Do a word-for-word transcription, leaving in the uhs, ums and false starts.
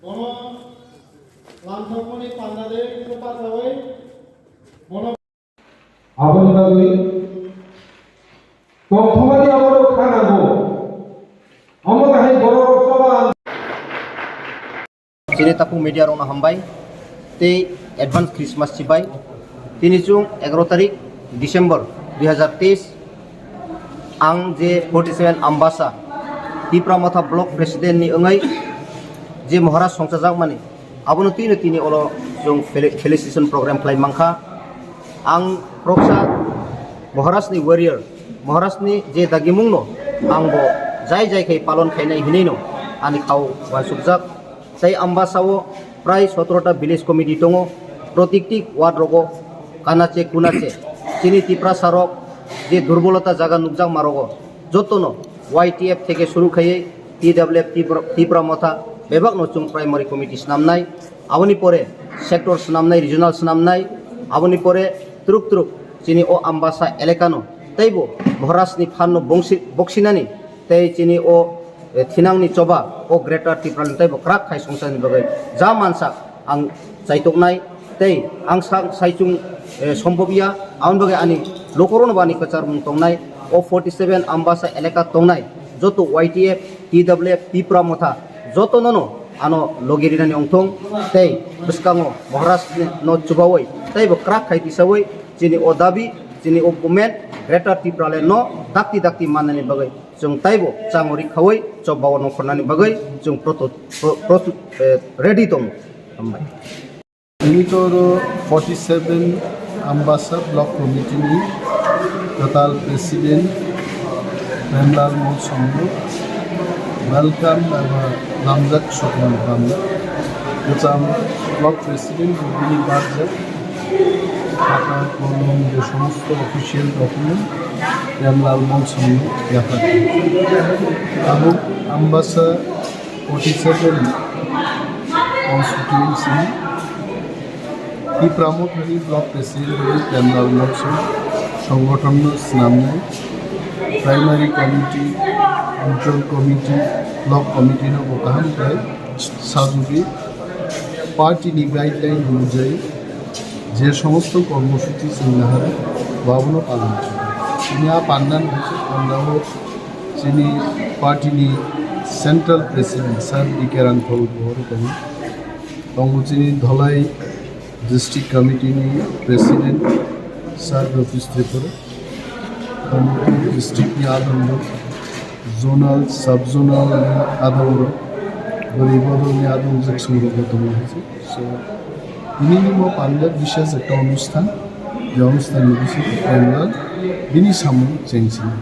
Bono lamthokmani panda de kisa pachawi bono. Aboni bagwi tongthokmani aborok kha nango. Omo kahai bororok choba ang. Chini takhuk media rokno hambai tei advance Christmas chibai. Tini chwng egaroh tarik December dui hazar teis. Ang je forty seven Ambasa Tipra Motha Block President ni wngwi je Maharaj songchajakmani, abono twino tini olo chwng feli-, felicitation program khlai mankha. Ang khoroksa Maharaj ni warrior, Maharaj ni je dagimungno ang bo jai jai khai palon khainai hinwino ani khao uansukjak. Tei Ambasao prai sotoro ta village committee tongo, protikti ward rogo kanache kunache chini Tiprasa rok je durbolota jaga nukjakma rogo jotono Y T F theke suru khaiwi T W F Tipra, Tipra Motha bebakno chwng primary committee swnamnai, aboni pore sector swnamnai, regional swnamnai, aboni pore twrwk twrwk chini o Ambasa elakano teibo Maharaj ni phanno bongsi-, boksinani tei chini o, eh, thinangni choba o Greater Tipraland teibo kwrak khai songcharni bagwi ja mansak ang chaitoknai tei ang sa-, saichung, eh, sombobya, aboni bagwi ani lukurokno bo ani kwcharmung tongnai. O forty seven Ambasa elaka tongnai joto Y T F, T W F, Tipra Motha jotonono ano logi rinani wngthung tei bwskango Maharaj no chubawi teibo kwrak khai tisawi chini o dabi, chini o movement Greater Tipraland no dakti dakti mannani bagwi chwng taibo changori khawi chobao nongkhornani bagwi chwng proto-, pro-, prostu-, eh, ready tongo. Hambai. Tini toro forty seven Ambasa Block Committee ni kwtal President Premlal Monsong no welcome eba lamjak sokman panda. Kwcham Block President bini barjak. Khata, kolom, je somosto official document Premlal Monsong ni yaphardi. Tabuk Ambasa forty seven constituency ni Tipra Mothani Block President rwi Premlal Monsong songothon no swnamnai, Primary Committee, Regional Committee, Block Committee no bo kaham khe sajugwi party ni guideline onujai je somosto kormosuchi chwng nahar, bo abono palon khlai. Chini a panda ni khe panda o chini party ni Central President Sir D K Rangthol bo oro tongo. Tongo chini Dholai District Committee ni President Sir Ratish Tripura. Tongo district ni adong rok, zonal, sub zonal ni adong rok, bwrwi bodol ni adong rok, song rok bo tongo hai se. So, tini ni bo panda bishes ekta onusthan, je onusthan ni bisingo Premlal bini samung chengsinai.